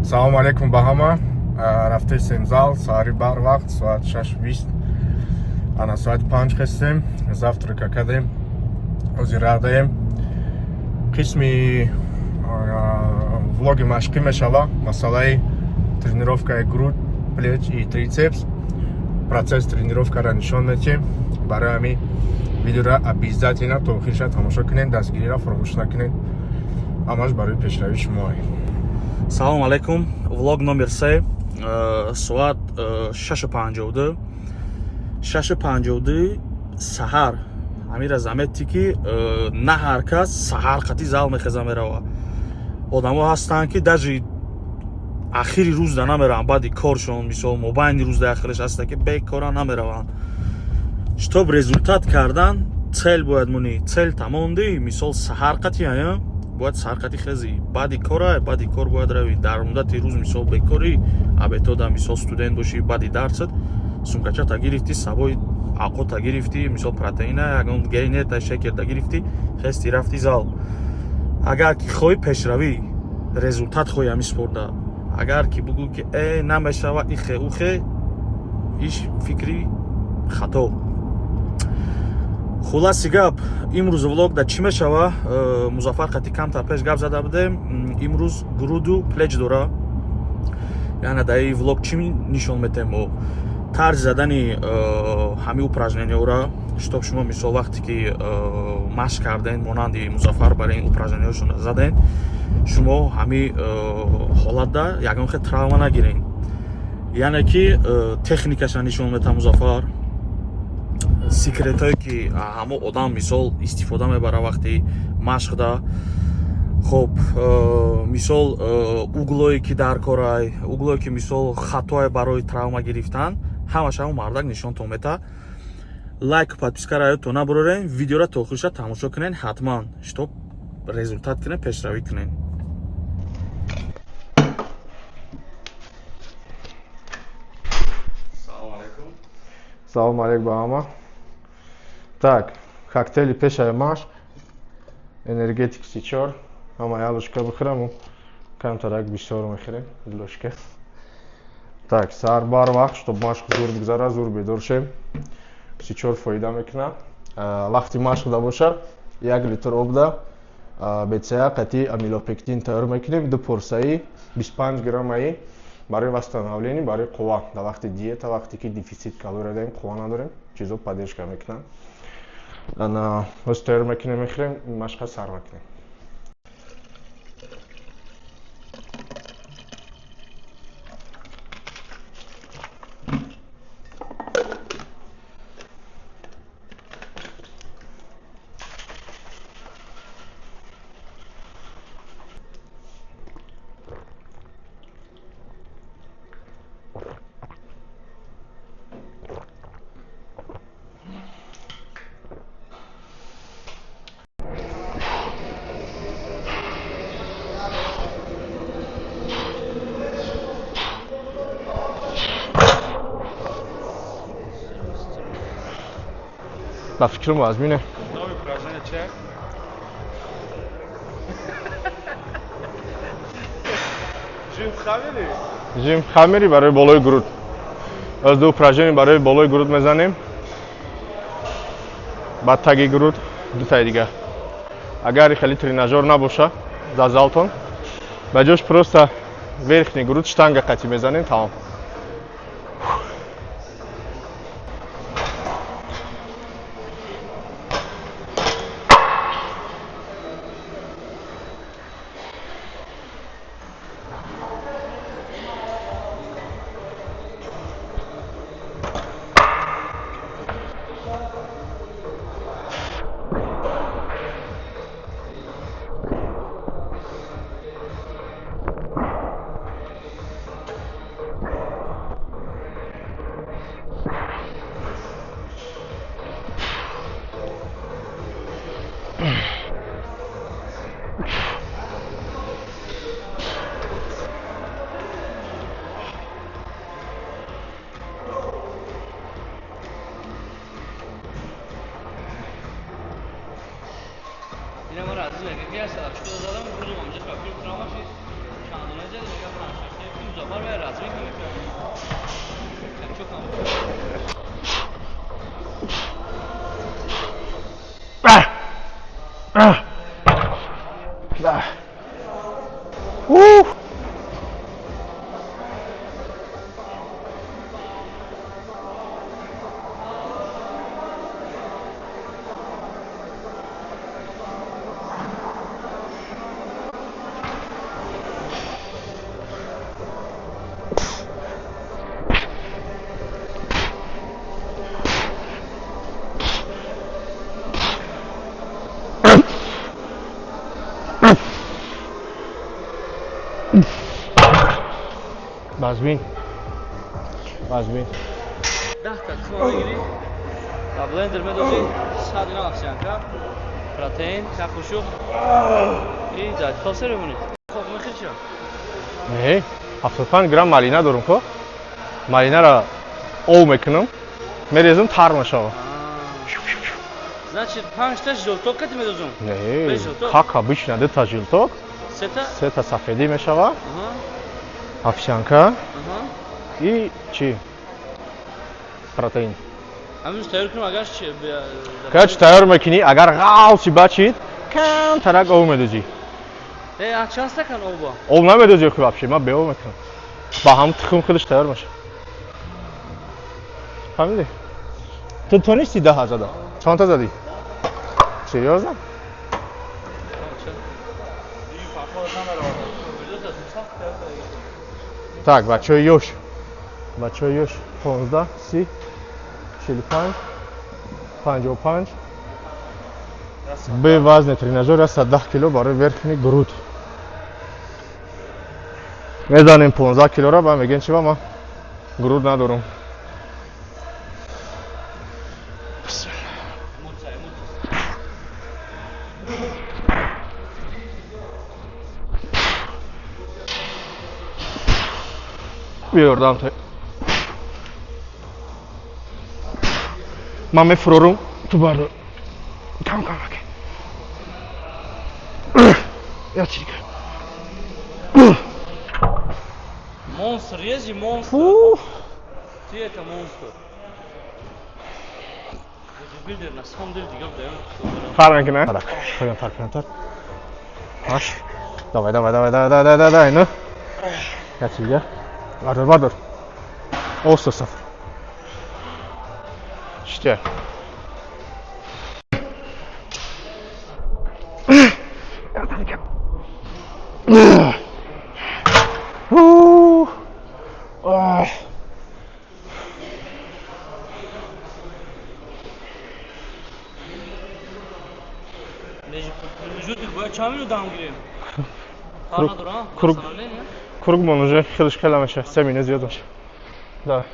Салому алейкум ба ҳама. Рафтесем зал, саҳари барвақт, соат 6:20. Ана соати 5 хестем, завтрака кардем. Ҳозир радаем. Қисми влоги машқӣ мешава. Масъалаи тренировкаи грудь, плеч и трицепс. Процесс тренировкаро нишон медиҳем. Барои ҳамин видеоро обязательно то охирша тамошо кунед, дастгириро фаромӯш накунед. Ҳамаш барои пешравии шумо. Салом алейкум. Влог номер 3. Соат 6:52. 6:52 саҳар. Ҳамира заметьте, ки на ҳар кас саҳар қати зал мехеза мерава. Одамо ҳастанд, ки даже ахири рӯзда намераванд, баъди коршон, мисол, мобайни рӯзда ахираш ҳаста, ки бекора намераванд. Чтоб результат кардан, цель бояд мунӣ. Цель тамонди, мисол, саҳар қати ая бояд саҳар қати хезӣ. Баъди кора, баъди кор бояд равӣ. Дар муддати рӯз, мисол, бекорӣ, абетода, мисол, студент бошӣ, баъди дарсат сумкачата гирифтӣ, сабои ақота гирифтӣ, мисол, протеина, ягон гейнета, шекерта гирифтӣ, хести, рафти зал. Агар ки хоҳӣ пешравӣ, результат хоҳӣ ҳами спорта, агар ки бугӯ, ки э намешава, ихе ухе, иш фикри хато. Хулоси гап, имрӯз влог да чӣ мешава? Музаффар қати камтар пеш гап зада будем. Имрӯз груду плеч дора, яъне дар ин влог чӣ нишон метем? Мо тарзи задани ҳамин упражнениёра, чтоб шумо, мисол, вақте ки машқ карден, монанди Музаффар бар ин упражнениёшон заден, шумо ҳамин ҳолатда ягон хел травма нагирен. Яъне ки техникаша нишон метам Музаффар, секретое ки ҳамо одам, мисол, истифода мебара вақти машқда. Хоб, мисол, углое ки дар корай, углое ки, мисол, хатое барои травма гирифтан, ҳамаш ҳамо мардак нишонтон мета. Лайк, подпискаро ёдтон набурорен, видеоро то охириша тамошо кунен ҳатман, чтоб результат кунен, пешравӣ кунен. Салому алейкум. Салому алейкум ба ҳама. Так, коктейли пешаи машқ, энергетик 34, ҳама як ложка бихӯрам, камтарак бисёр мехӯрем, ложка. Так, саҳар барвақт, чтоб машқ зур бигзара, зур бедор шем. 34 фоида мекунад. Вақти машқда боша, 1 литр обда БЦА қати амилопектин тайёр мекунем, ду порсаи 25 граммаи барои восстановление, барои қувва. Дар вақти диета, вақте ки дефицит калория дорем, қувва надорем, чизо поддержка мекунанд. Ана ҳоз тайёр мекунем, мехӯрем, машқа сар мекунем. Ба фикрам, вазмине. Новое упражнение чек. Жим хамери? Жим хамери барои болои грудь. Аз ду упражнение барои болои грудь мезанем. Баъд таги грудь дутаи дига. Агар хеле тренажёр набоша дар залтон, ба ҷош просто верхний грудь штанга қати мезанем, тамом. Инам азиз мега, ки ҳаст, чӣ задам, рӯзум ҳамҷа факир травма шид. Чандона ҷа мега, панҷ шаш. Базмин. Базмин. 10 та тухм мегирӣ. Ба блендер медозӣ 100 грамм овсянка, протеин, як қошуқ. И зад хосер мемонӣ. Хоб мехӯрӣ чӣ? Не, 75 грамм малина дорум ко. Малинара ов мекунам. Мерезам тар мешава. Значит, 5 та желток кати медозум. Не, как обычно, 2 та желток. Се та? Се та сафедӣ мешава. Овсянка. И чӣ? Протеин. Ҳамин тайёр кунам агар чи? Короче, тайёр мекунӣ, агар ғалси бачид, камтарак ов медозӣ. Э, а чанд стакан об ба? Об намедозӣ хуб вообще, ман беоб мекунам. Ба ҳам тухм худаш тайёр мешавад. Фаҳмидӣ? Ту тонисти 10 зада? Чанд та задӣ? Серьёзно? Так, бачаҳои ёш. Бачаҳои ёш 15, 30, 45, 55. Бе вазни тренажёр 110 кило барои верхний груд. Мезанем 15 килора, ба мегӯем чи ба ман груд надорам. Биёрдам та. Ман мефурорум, ту бардор. Кам кам аке. Я чи дигар. Монстр, есть же монстр. Фу. Ты это монстр. Бодибилдер, на самом деле дигар даём. Фарқ мекунад? Поёнтар, поёнтар. Аш. Давай, давай, давай, давай, давай, давай, давай, ну. Я чи дигар. Бардор, бардор. Оста сафр. Штя. Круг мон уже хелеш хела меша, се минут зиёд меша. Да.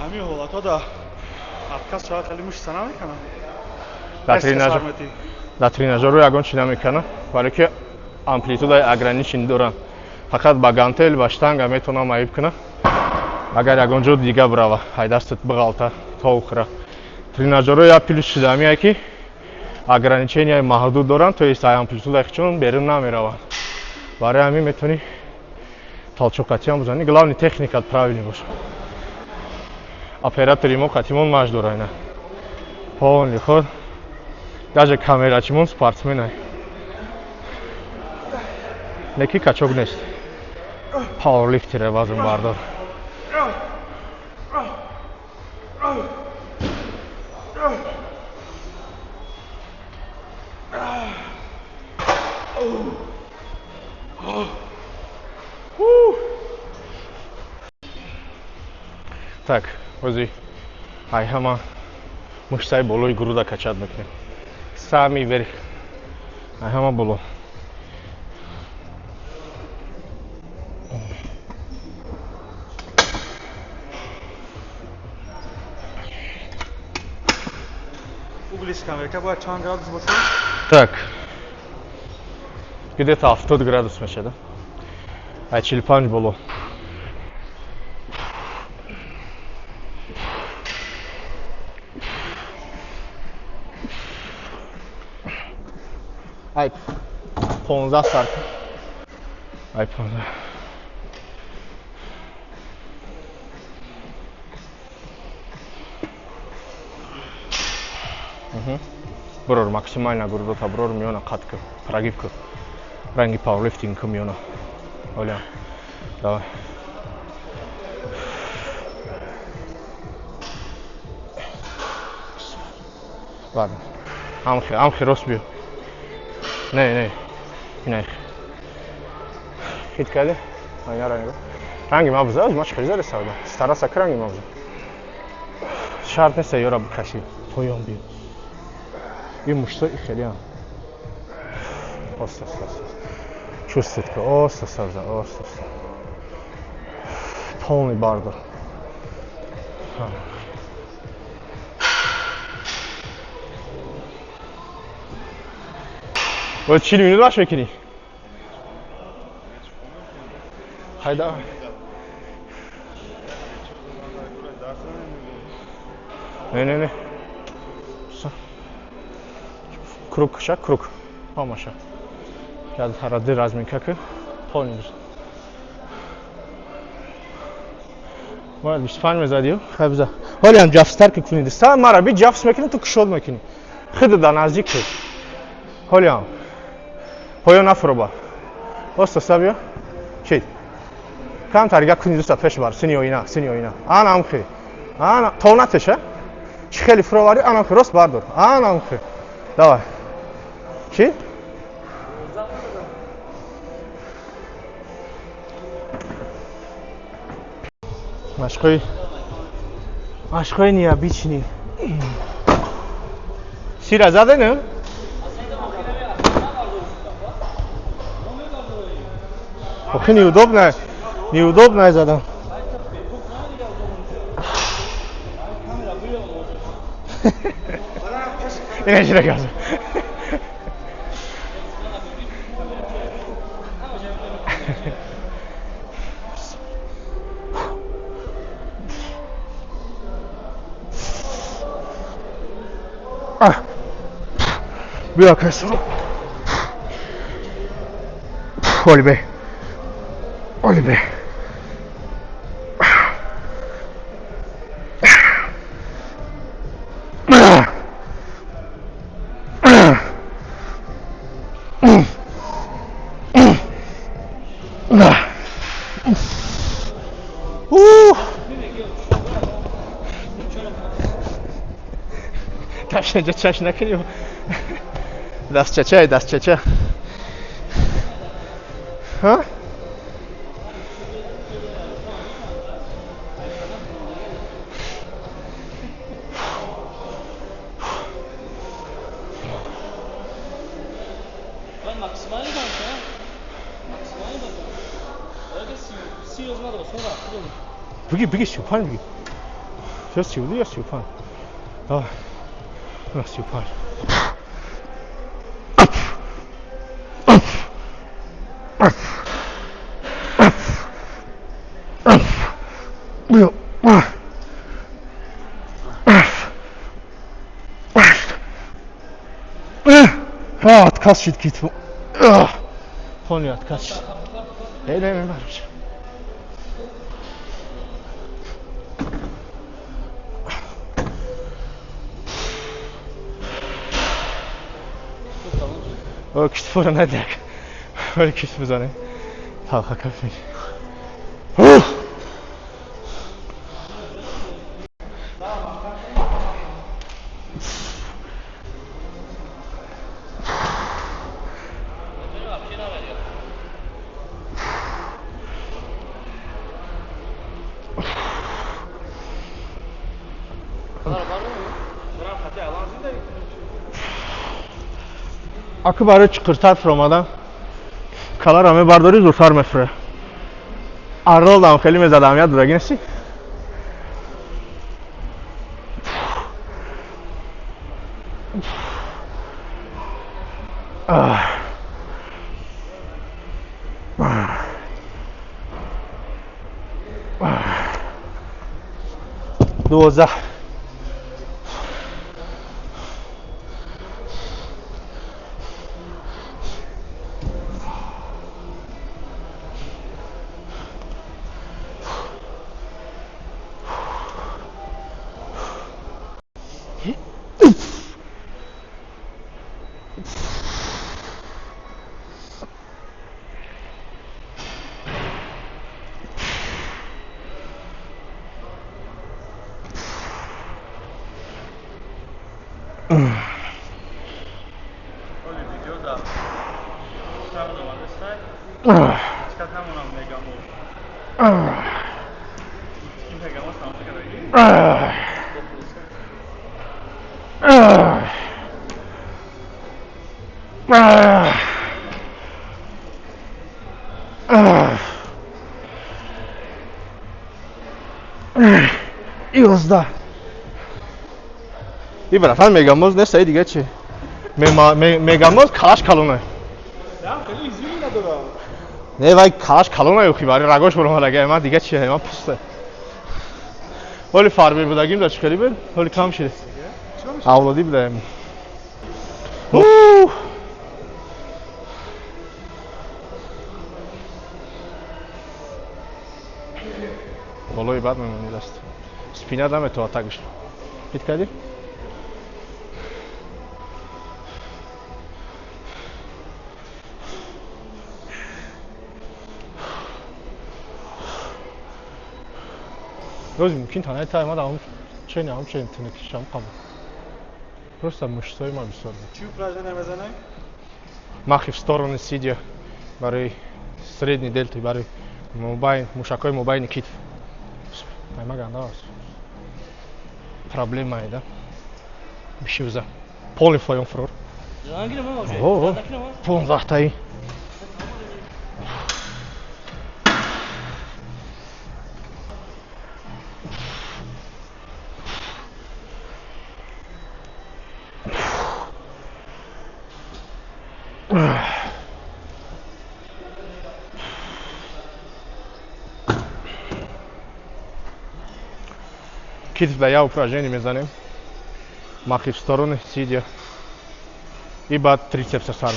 Ҳамин ҳолатҳо да отказ шавад хеле мушкил намекунад. Дар тренажерро ягон чи намекунад, барое ки амплитудаи ограничен доранд. Фақат ба гантел ва штанга метавонам айб кунам. Агар ягон ҷо дига бирава, ай дастат биғалта, то ухӯра. Тренажерро як плюс шудамие ки ограниченияи маҳдуд доранд, то есть ай амплитудаи худшон берун намераванд. Барои ҳамин метавонӣ толчок қатиам бизанӣ, главный техникат правильный бошад. Оператори мо қатимон маш дора ина. Полный ход. Даже камерачимон спортсменай. Неки качок нест. Пауэрлифтере вазн бардор. Так, ози ай ҳама мышцаи болои груда качать мекунем. Самый верх. Ай ҳама боло. Угли скамейка бояд чанд градус бошад? Так. Где-то 70 градус мешавад. Ай 45 боло. Ай 15 сар. Ай 15. Брор максимально гурдота брор миёна қат ки, прогиб ки. Ранги пауэрлифтинг ки миёна. Оля. Давай. Ладно. Амхи, амхи рост биё. Не, не. Ина. Хит каде? Айна ранги. Ранги мабза, маш хеле савда. Стараса ки ранги мабза. Шарт нест ёра бикаши. Поён биё. Ин мушто и хеле ам. Оста, оста, оста. Чувствует ки оста, оста, оста, оста. Полный бардор. Вот 40 минут ваш мекунӣ? Хайда. Не, не, не. Круг ша, круг. Ҳамаша. Яд ҳаради разминка ки полный. Бояд 25 мезадӣ? Хай биза. Ҳоле ҳам ҷафстар ки кунӣ. Са мара би ҷафс мекунӣ, ту кушод мекунӣ. Хида да наздик ки. Ҳоле ҳам. Поён нафуроба. Оста сабиё. Чит. Камтар як кунӣ дуста пеш бар, сини оина, сини оина. Ана амхи. Ана то натеша. Чӣ хеле фуроварӣ, ана амхи рост бардор. Ана амхи. Давай. Чӣ? Машқҳои машқҳои необычный. Сира заде, не? Охи неудобно. Неудобно задам. Ина чира газа. Биё касро. Оли бе. Оли бе. Ташнеҷа чаш накунӣ. Дастчача, дастчача. Ҳа? Бигӣ, бигӣ, 35 бигӣ. Ё 32, ё 35. Давай. 35. Биё. Отказ шид китфу. Полный отказ шид. Эй, дай мебарам. О, китфуро надяк. Оли китф бизанем. Талха каф мекунем. Акы барои чуқуртар фуромадам. Каларо мебардорӣ, зудтар мефуре. Арнолдам хеле мезадам, яд дураги нестӣ? 12. Оли видео да. Сам домадестай. Чикат намонам мегамоз. Ки мегамоз тамошо кардаги? 11. И братан мегамоз нест, ай дига чи? Мегамоз калаш калона. Не, хеле изюми надора. Не, вай калаш калона юхи, бари рагош буромадага, ма дига чи, ма пусте. Ҳоли фарбе будагим да чӣ хеле буд? Ҳоли кам шид. Авлодӣ будаем. Болои бад мемонӣ даст. Спина наметавад тагиш. Хит кардӣ? Рӯзи мумкин танаи тай ма даам чен ам чен тинекишам қабул. Просто мышцаи ма бисёр буд. Чӣ упражнение мезанем? Махи в стороны сидя барои средний дельты, барои мобайн, мушакҳои мобайни китф. Ай ма ганда аст. Проблемае да. Бишивза. Полный фоён фурор. О, 15-таи. Китф да я упражнение мезанем. Махи в стороны, сидя. И баъд трицепса сар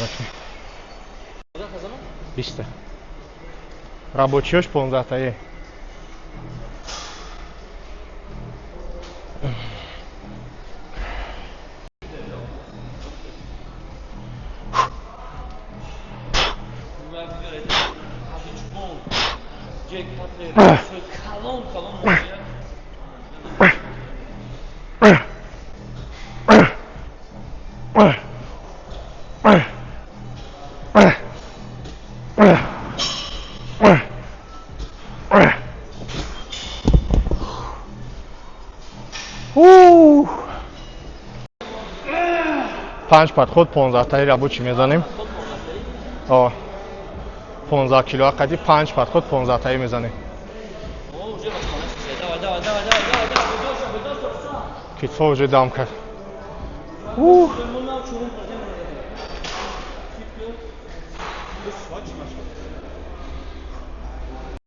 мекунем. 20. Рабочиёш 15-тае. Панҷ подход 15-таи рабочий мезанем. О, 15 кило қади панҷ подход 15-таи мезанем. Китфо уже дам кард.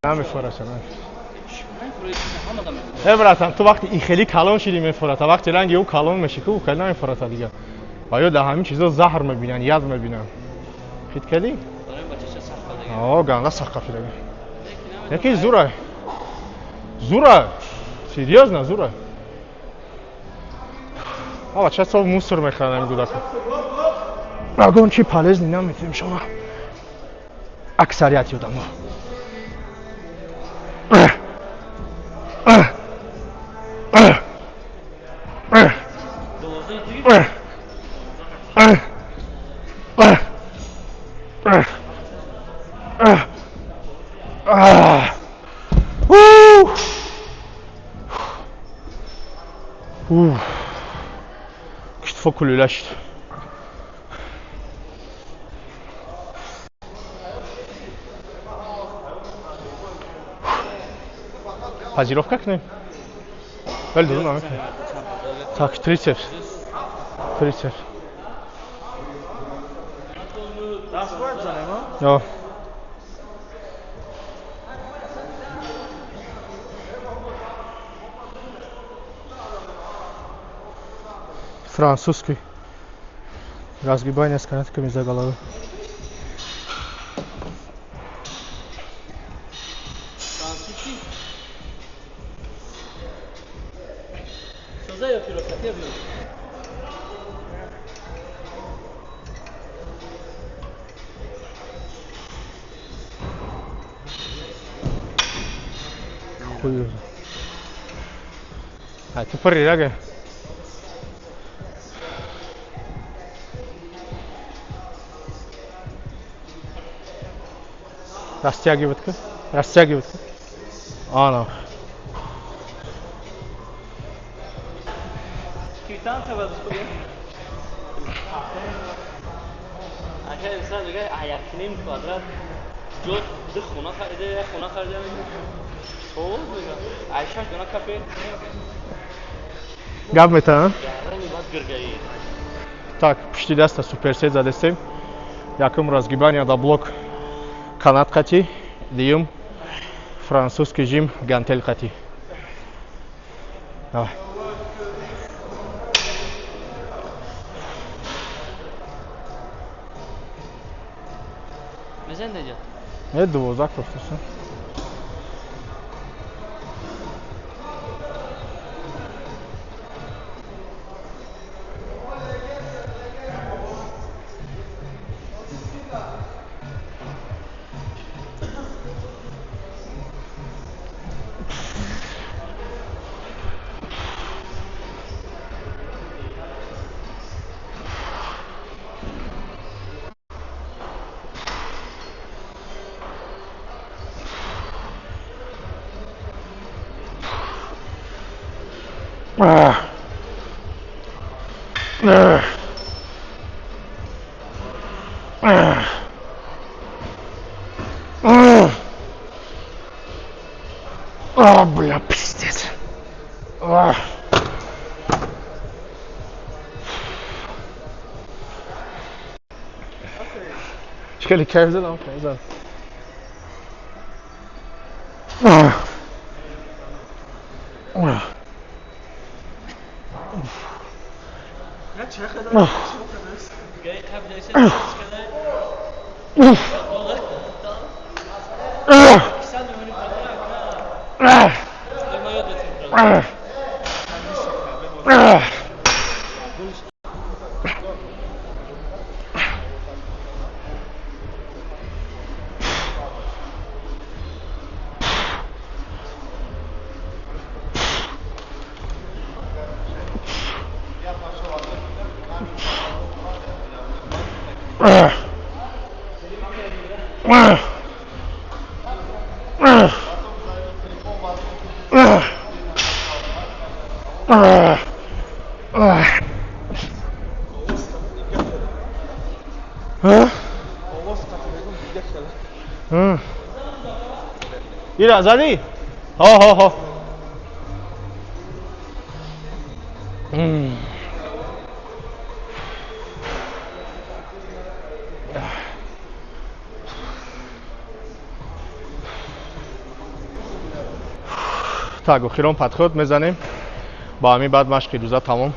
Намефораса. Э братан, ту вақти ин хеле калон шидӣ мефората, вақти ранги ӯ калон мешӣ, ку хеле намефората дига. Ва ё дар ҳамин чизо заҳр мебинанд, яд мебинанд. Хит кардӣ? О, ганда сахт қафидаги. Яки зура. Зура. Серьёзно, зура. А бача со мусор мехӯранд ҳамин гудако. Ягон чи полезный наметавонем шумо. Аксарияти одамо. Китфо кулюля шид. Позировка кунем? Вале дуру намекунем. Так, трицепс. Трицепс. О. Французский. Разгибание с канатками за головой. Французский? Что за Хуй. А, ты пари, рага. Растягивать-ка. Растягивать-ка. Ана. Квитанция бад худ. Ака инсон мегӯяд, а 1,5 квадрат ҷо ду хона харида, як хона харида мегӯяд. Соз мегӯяд. Ай шаш дона кафе. Гап метавонам? Гарони бад гиргаӣ. Так, пушти даста суперсет задестем. Якум разгибания да блок канат қати, дуюм французский жим гантел қати. Давай. Мезан деҷа? Не, 12 просто. Ah. Ah. Ah. Ah. А, бля, пиздец. А. Хеле кайф задам, кайф задам. А. А. Гай қабл деса кисан мемонӣ квадрат. Ма ёд бетем. Ира, задӣ? Ҳо, ҳо, ҳо. Так, охирон подход мезанем. Ба ҳамин баъд машқи рӯза тамом.